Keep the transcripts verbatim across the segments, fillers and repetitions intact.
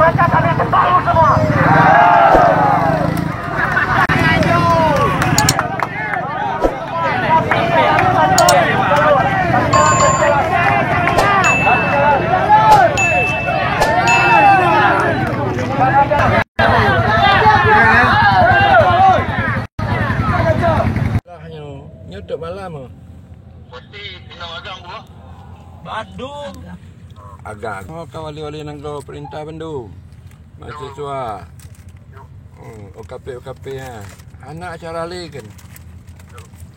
Lah nyoe, nyoe tok malam oh. Berarti inong agam buah? Badum. Agam. Oh, ka wali-wali nanggroe perintah bandum. Mahasiswa. Hmm, O K P, O K P, ha. Hana acara laén kan?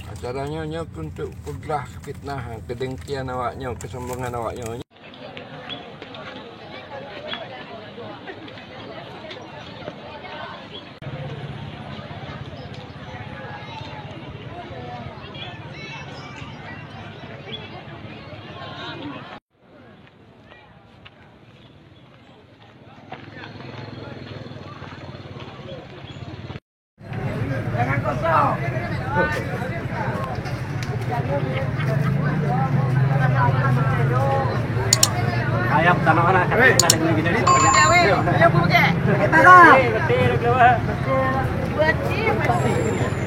Acara nyoe, nyoe untuk peuglah fitnah, kedengkian awak nyoe, kesombongan awak nyoe. Ayam tanah anak kami lagi gini. Betul, betul.